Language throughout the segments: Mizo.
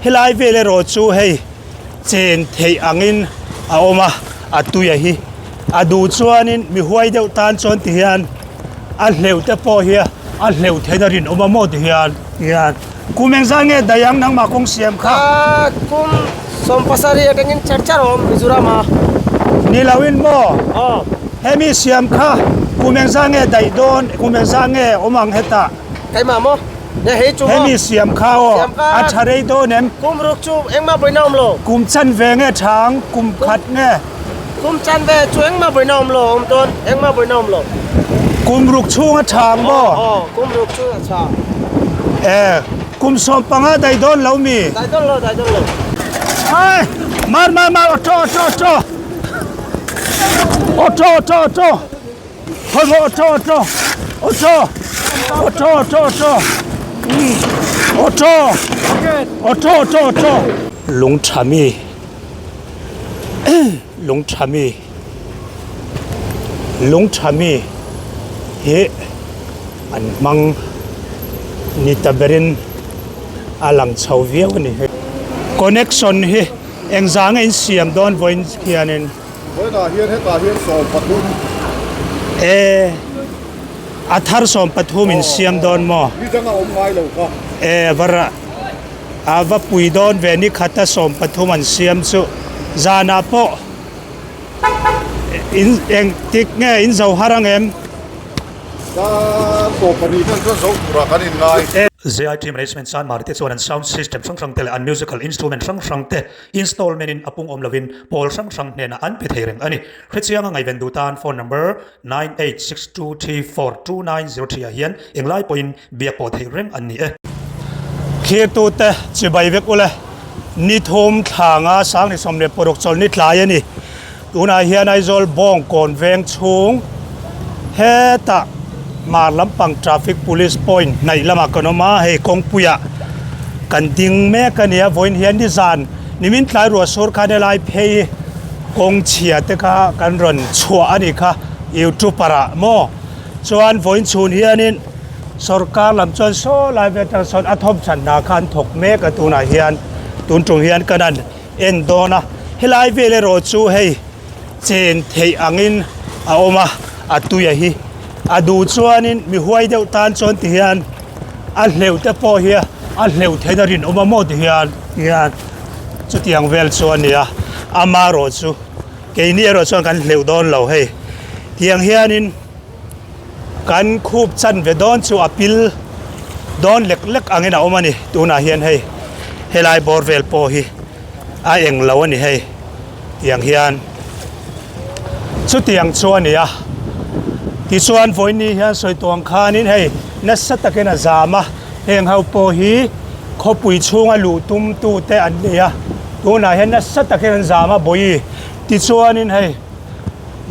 Helai vel erawh chu hei chen theih angin a awm a, a tuia hi a duh chuanin mi huai deuh tan chuan ti hian a hleuh te pawh hi a hleuh theih na rinawm a maw ti hian ti hian kum engzat nge daih ang nangmah kawng siam kha? Aaa kum sawmpasarih atangin char char a awm Mizoram a. Ni lo in maw? Aw. Hemi siam kha kum engzat nge daih dawn kum engzat nge awm ang hetah? Keimah maw? Ne hei chu maw? Hemi siam kha aw. Siam kha. A tha rei dawn em? Kum ruk chu engmah vawiin a awm lo. Kum chanve nge tha ang? Kum khat nge? Kum chanve chu engmah vawiin a awm lo awm dawn engmah vawiin a awm lo. Kum ruk chhung a tha ang maw? Aw aw kum ruk chhung a tha. E kum 15 daih dawn lo mi? Daih dawn lo daih dawn lo. Ai mar mar mar auto auto auto auto auto auto Khawi maw auto auto auto auto auto auto auto auto auto auto lung tha mi lung tha mi lung tha mi hi an hmang ni ta berin a lang chho viau a ni hei connection hi engzang a insiam dawn vawiin hianin. Vawiinah hian hetah hian 13. E, a thar 13 in siam dawn maw? Ni danga awm ngai lo kha. E, va ra, a va pui dawn ve ni khata 13 an siam chu zanah pawh in eng tik nge in zo har ang em? Dar 12 vel chuan zo turah kan inngai. ZIT Management Sanmari te chuan an sound system hrang hrang te leh an musical instrument hrang hrang te Installment in a pung awm lovin pawl hrang hrang hnenah an pe thei reng a ni. Hrechianga ngaihven duh tan phone number 9862342903 ah hian englai pawhin biak pawh theih reng an ni e. Thirtute chibai vek ule, ni thum thlanga Sangni 16 chawlhni tlai a ni. Tunah hian Aizawl Bawngkawn veng chhung hetah hmar lampang traffic police point hnaih lamah kan awm a, hei kawngpuiah kan ding mek a ni a, vawiin hian nizan nimin tlai ruah sur khan helai phei kawng chhia te kha kan rawn chhuah a nih kha youtuber ah maw chuan vawiin chhun hianin sawrkar lam chuan saw lai vel atang sawn a thawmchhan hna kha an thawk mek a tunah hian tun tum hian kan han en dawn a helai vel erawh chu hei chen theih angin a awm a a tuia hi a duh chuanin mi huai deuh tan chuan ti hian a hleuh te pawh hi a hleuh theih na rinawm a maw ti hian hian chutiang vel chu a ni a amaherawh chu keini erawh chuan kan hleuh dawn lo hei tiang hianin kan khup chan ve dawn chu a pil dawn lek lek angin a awm a ni tunah hian hei helai bawr vel pawh hi a eng lo a ni hei tiang hian chutiang chu a ni a tichuan vawiin hian sawi tawh ang khanin hei nasa takin a zam a heng ho pawh hi khawpui chhunga luh tum tu te an ni a tunah hian nasa takin an zam a bawi tichuanin hei.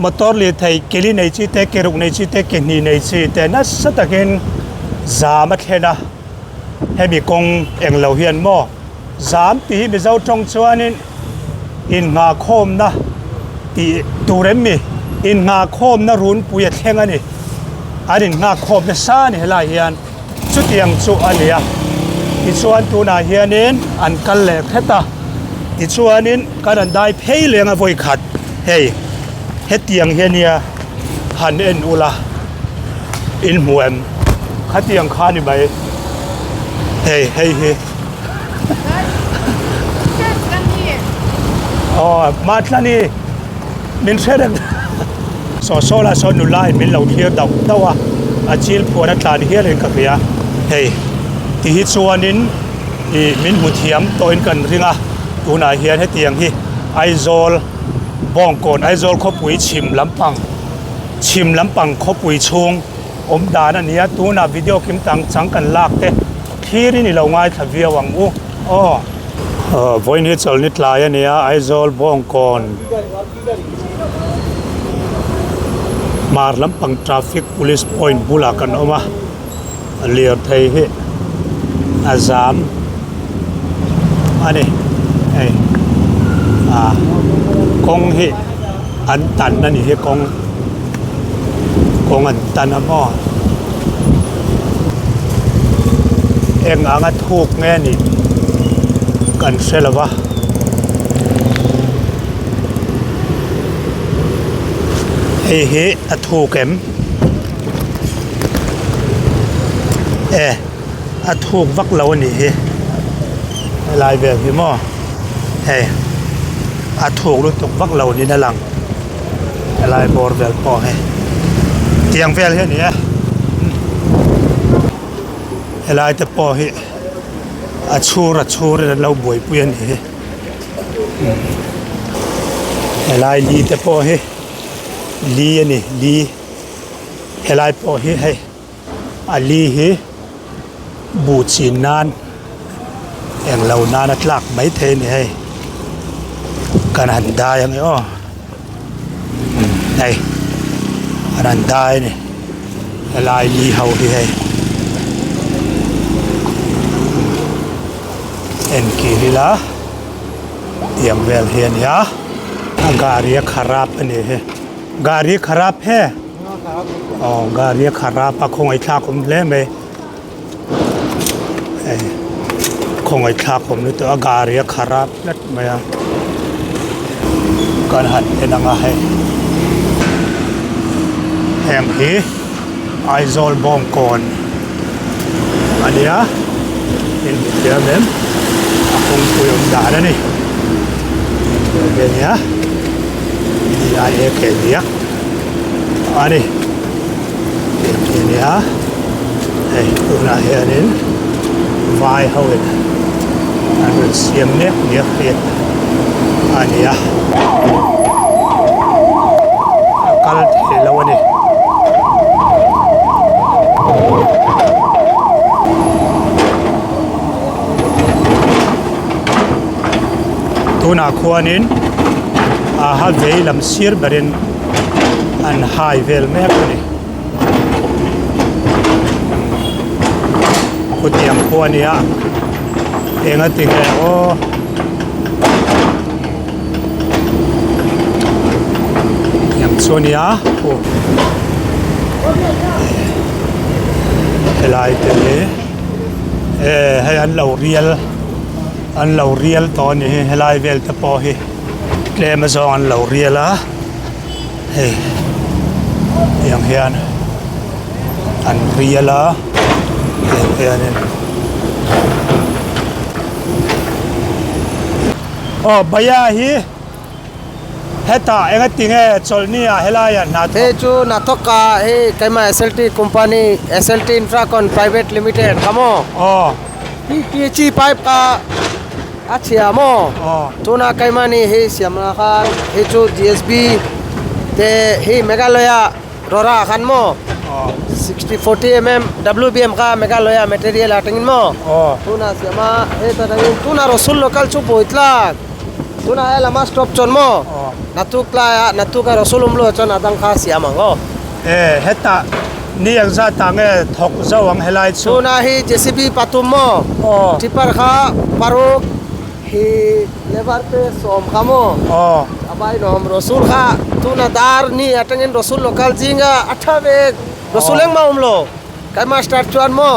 Motor lirthei keli nei chi te, ke ruk nei chi te, ke hnih nei chi te nasa takin zam a thlen a, hemi kawng eng lo hian maw zam tih hi Mizo tawng chuanin innghahkhawmna tih tur em mi? Innghahkhawmna runpui a thleng a ni, an innghahkhawm nasa a ni helai hian chutiang chu a ni a, tichuan tunah hianin an kal leh hret a, tichuanin kan han dai phei leng a vawi khat. Hei hetiang hi ania han en ula in hmu em khatiang kha ni mai hei hei hi aw matlani min hre reng saw saw lah sawn nula in min lo thlir dauh dauh a a chil phuan a tlan hial in ka hria hei ti hi chuanin ih min hmu thiam tawhin kan ring a tunah hian hetiang hi. Aizawl Bawngkawn Aizawl khawpui chhim lampang chhim lampang khawpui chhung awm dan a ni a tunah video kim tang chang kan lak te thlir in i lo ngaithla viau ang u aw. Vawiin hi chawlhni tlai a ni a Aizawl Bawngkawn hmar lampang traffic police point bulah kan awm a lirthei hi a zam a ni hei ah kawng hi an tan a ni hi kawng kawng an tan a maw eng anga thuk nge ni. Kan hre lo va. Hei hi a thuk em? E a thuk vak lo a nih hi helai vel hi maw hei a thuk lutuk vak lo niin a lang helai bawr vel pawh hi tiang vel hi a ni e helai te pawh hi. A chhur a chhur in an lo buaipui a ni hi helai li te pawh hi li a ni li helai pawh hi hei a li hi buh chin nan englo nan a tlak mai thei a ni hei kan han dai ang e aw hei an han dai a ni. Helai li ho hi hei en kir ila tiang vel hi a nia a gari a kharap a ni hi gari kharap he aw gari a kharap a khawngaih thlak awm hle mai hei khawngaih thlak awm lutuk a gari a kharap tlat mai a kan han en ang a hei heng hi Aizawl Bawngkawn a nia in hmu thiam em a kawngpui awm dan a ni a nia D I A K diak a ni. Hei nia hei tunah hianin vai ho in an rawn siam mek nia hriat a ni a a kal thei lo a ni. Tunah khuanin aha vei lam sir berin an hai vel mek a ni. Khutiang khua a nia eng a ti nge aw. Tiang chu a nia aw helai te hi e hei an lo rial an lo rial tawh a ni hi helai vel te pawh hi tlem azawng an lo rial a. Hei tiang hian an rial a tiang hianin aw bhaiya hi hetah enga tinge chawlhni ah helai ah hna thawk hei chu hna thawk a hei keimah SLT company SLT Infracon private limited kha maw aw P P H pipe kha A chhia maw? Tuna keimahni hi siamna khan hi chu G S B te hi Meghalaya rawra khan maw 60 40 mm W B M kha Meghalaya material atangin maw tuna siama heta tangin tuna Rasul local chu pawi tlak tuna he lama stop chuan maw naktuk tlaiah naktuka Rasul awm lo chuan a dang kha siam ang aw. E hetah ni ang zat ah nge thawk zo ang helai chu. Tuna hi JCB pathum maw? Aw. Tipper kha paruk hi labour te sawm kha maw? Aw. A vai nawm Rasul kha tuna dar ni atangin Rasul local zinga a tha vek. Rasul engmah awm lo. Kan master chuan maw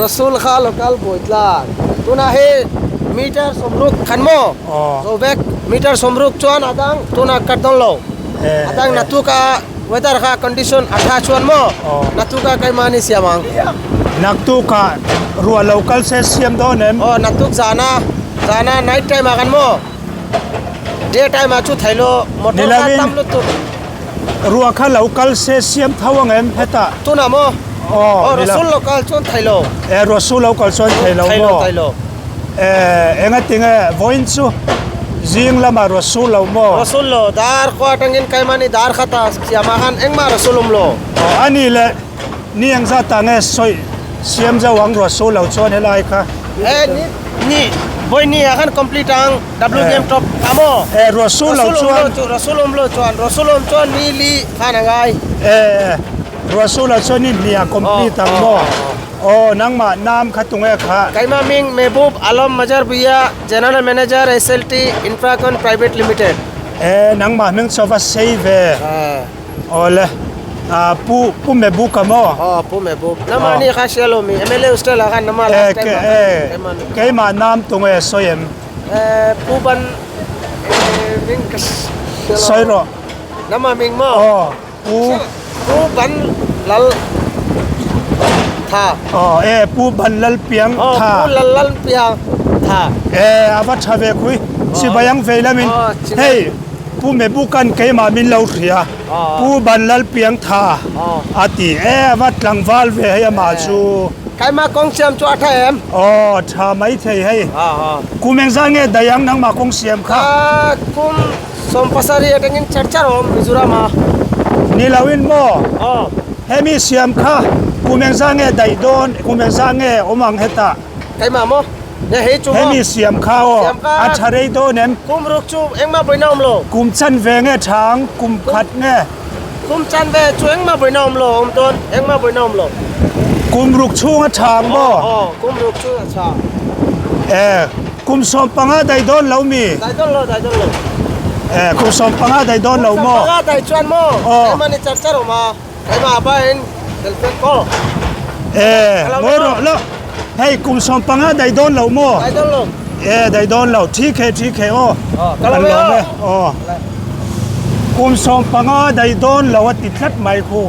Rasul kha local bawi tlan. Tuna hi meter sawmruk khan maw? Aw. Zo vek meter sawmruk chuan a dang tuna cut dawn lo. A dang naktuk a Weather kha condition a tha chuan maw naktuk a keimahni siam ang. Naktuk ah ruah lo kal se siam dawn em? Aw naktuk zan a zan a night time ah kan maw day time ah chu thei lo motor kha tam lutuk. Ruah kha lo kal se siam tho ang em hetah? Tunah maw? Aw ruah sul lo kal chuan thei lo. E ruah sul lo kal chuan thei lo maw? Thei lo thei lo. Eh, enga tinge vawiin chu zing lamah ruah sul lo maw? Ruah sul lo, dar khua atangin keimahni dar khata siamah khan engmah ruah sul awm lo. Aw, a nih leh ni eng zat ah nge sawi siam zauh ang ruah sul lo chuan helai kha? Eh, ni, ni, vawiin ni ah khan complete ang WBM top a maw? Eh, ruah sul lo chuan. Ruah sul awm lo chuan, ruah sul awm chuan ni li khan a ngai. Eh, ruah sul lo chuan ni hnih ah complete ang maw? Aw nangmah nam kha tunge kha. Keimah hming Mehboob Alam Mazhar Bhuiya, General Manager SLT Infracon Private Limited. E nangmah hming chu va sei ve. Aw le Pu Pu Mehboob ka maw? Aw Pu Mehboob. Namah ni kha hria lo mi MLA hostel ah khan namah last time ah khan keimah Keimah nam tunge sawi em? Pu Ban hming ka hre lo. Sawi rawh. Nama hming maw? Aw, Pu. Pu Ban Lal Tha. Aw, e Pu Ban Lal Piang Tha. Aw, Pu Lal Lal Piang Tha. E, a va tha ve khui. Chibai ang vei lamin. Hei, Pu Mebukan keimah min lo hria. Pu Ban Lal Piang Tha a ti. E, a va tlangval ve hei amah chu. Keimah kawng siam chu a tha em? Aw, tha maithei hei. Kum engzat nge daih ang nangmah kawng siam kha? Kum sawmpasarih atangin char char awm Mizoram a. Ni lo in maw? Aw. Hemi siam kha kum engzat nge daih dawn, kum engzat nge awm ang hetah? Keimah maw? Nge hei chu maw? Hemi siam kha aw. Siam kha. A tha rei dawn em? Kum ruk chu engmah vawiin a awm lo. Kum chanve nge tha ang, kum khat nge? Kum chanve chu engmah vawiin a awm lo, awm dawn, engmah vawiin a awm lo. Kum ruk chhung a tha ang maw? Aw, aw, kum ruk chhung a tha. E, kum 15 daih dawn lo mi? Daih dawn lo, daih dawn lo. E, kum 15 daih dawn lo maw? Kum 15 daih chuan maw? Aw. Keimah ni char char awm a, keimah apa in girlfriend ko. E, ngawi rawh lo. Hei, kum 15 daih dawn lo maw? Daih dawn lo. E, daih dawn lo. Thi khe, thi khe aw. Aw, ka lo e aw. Aw. Kum 15 daih dawn lo a ti tlat mai khu.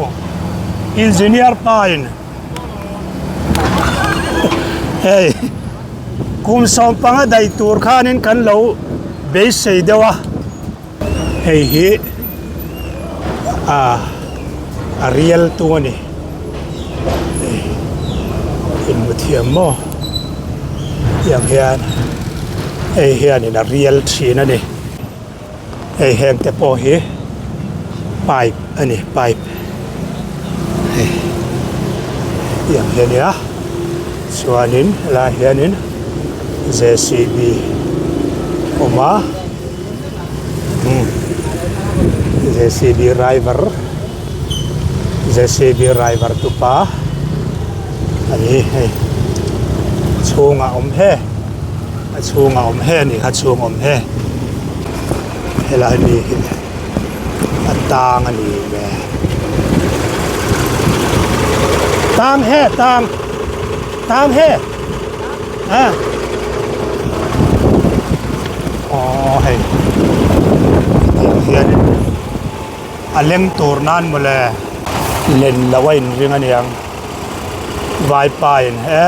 Engineer pa in. Hei, kum 15 daih tur khanin kan lo beisei deuh a. Hei hi a a rial tung a ni. Hei inhmu thiam maw? Tiang hian hei hianin a rial thin a ni. Hei heng te pawh hi pipe a ni pipe hei tiang hi a nia chuanin helaiah hianin J_C_B a awm a umm J_C_B driver J_C_B driver tupa a ni hei chhungah a awm he. A chhungah awm he a nih kha chhung awm he helai mi hi a tang a ni ve tang he tang tang he a aw hei hetiang hianin a leng tur nan mawle len lo a inring aniang vaipa in he.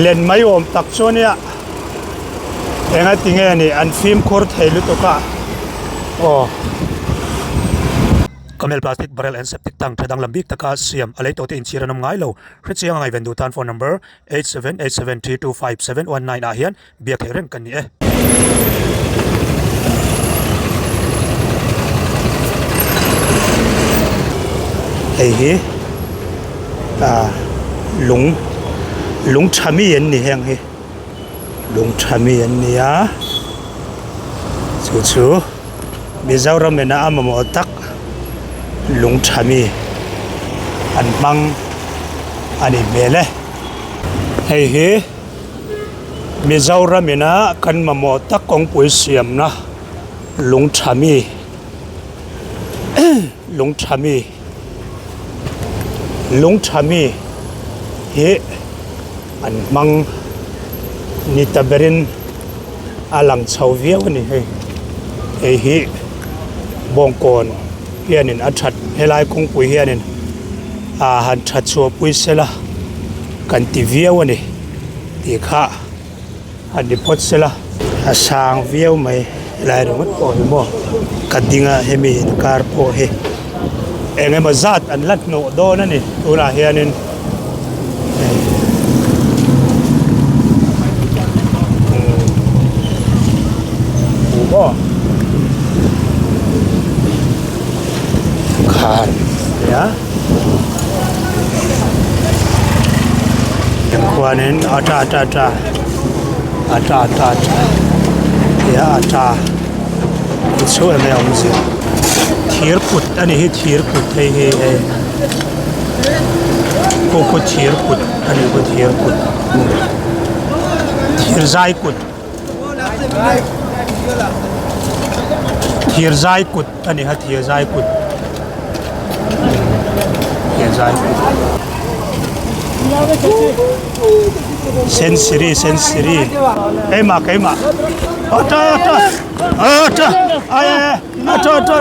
Len mai awm tak chu ania enga tinge ni an fimkhur thei lutuk a aw. Camel plastic barrel and septic tank tha danglam bik taka siam a lei tawhte inchhir an awm ngai lo. Hrechiang a ngaihven duh tan phone number 8787325719 ah hian biak theih reng kan ni e. Hei hi ah lung lung tha mi an ni heng hi lung tha mi an ni a chu chu Mizoram ina a mamawh tak lung tha mi an hmang a ni hmel e hei hi. Mizoram ina kan mamawh tak kawngpui siamna lung tha mi lung tha mi lung tha mi hi an hmang ni ta berin a lang chho viau a ni hei hei hi bawngkawn hianin a that helai kawngpui hianin ah han that chhuah pui sela kan ti viau a ni. Tih kha a ni phawt sela a sang viau mai helai ringawt pawh hi maw ka ding a hemi inkar pawh hi eng emaw zat an la hnawh dawn a ni tunah hianin hei umm maw khan nia. Khuanin atta atta atta atta atta atta tia atta chu eng nge awm zia thir kut a ni hi thir kut hei hi hei khu khu thir kut a ni khu thir kut thir zai kut thir zai kut. A ni kha thir zai kut thir zai kut. Sensiri sensiri keimah keimah auto auto auto ai ai ai auto auto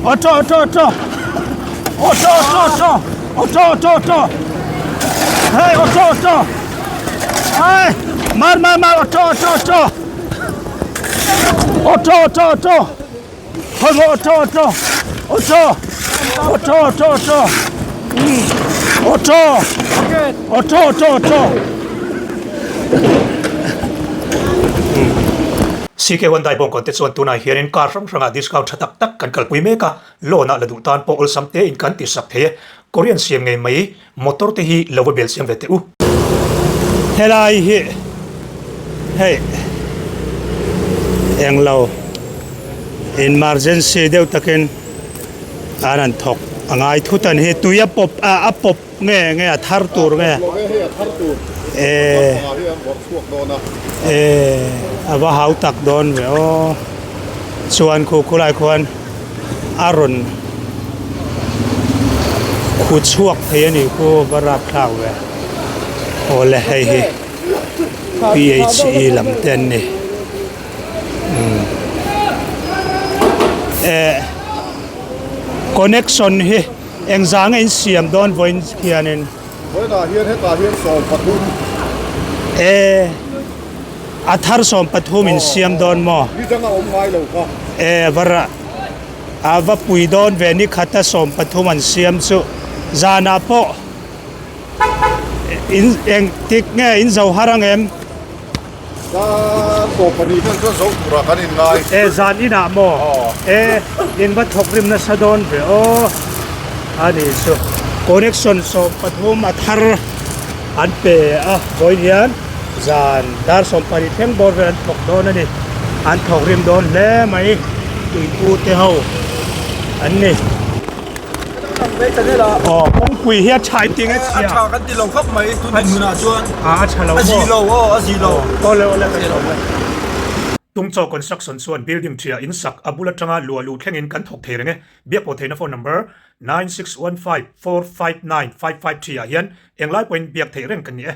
auto auto auto auto auto auto auto auto auto auto hei auto auto ai mar mar mar auto auto auto auto auto auto Khawi auto auto auto auto auto auto auto auto auto auto CK Hyundai bawngkawn te chuan tunah hianin car hrang hrangah discount tha tak tak kan kalpui mek a, loan ah la duh tan pawh awlsam te in kan ti sak thei e. Korean siam ngei mai motor te hi lo va bel siam ve teh u. Helai hi hei englo emergency deuh takin an han thawk a ngai thut a ni hi tui a pawp a a pawp nge nge a thar tur nge eh eh a va hau tak dawn ve aw chuan khu khulai khuan. a rawn khu chhuak thei a nih khu va rap thlak ve awle hei hi P H E lam te an ni umm eh connection hi engzah nge in siam dawn vawiin hianin. Vawiinah hian hetah hian 13. Eh. A thar 13 in siam dawn maw? Ni dang a awm ngai lo kha. E va rah. A va pui dawn ve ni khata 13 an siam chu zanah pawh in eng tik nge in zo har ang em? Zan 12 vel chuan zo turah kan in ngai. E zan inah maw? E in va thawk rim nasa dawn ve aw. A ni chu connection 13 a thar an pe a vawiin hian. Zan dar 20 thleng bawr vel an thawk dawn a ni. An thawk rim dawn hle mai. Tuipu te ho an ni. Aw kawngpui hi a tha in ti nge chhia. A tha kan ti lo khawp mai tun dinhmunah chuan. A a tha lo maw? A zi lo aw a zi lo. Awle awle ka ti lo mai. Tungchaw Construction chuan building ṭhia in sak a bul aṭanga luah luh thlengin kan thawk thei reng e. Biakpawh theihna phone number 9615459553 ah hian englai pawhin biak theih reng kan ni e.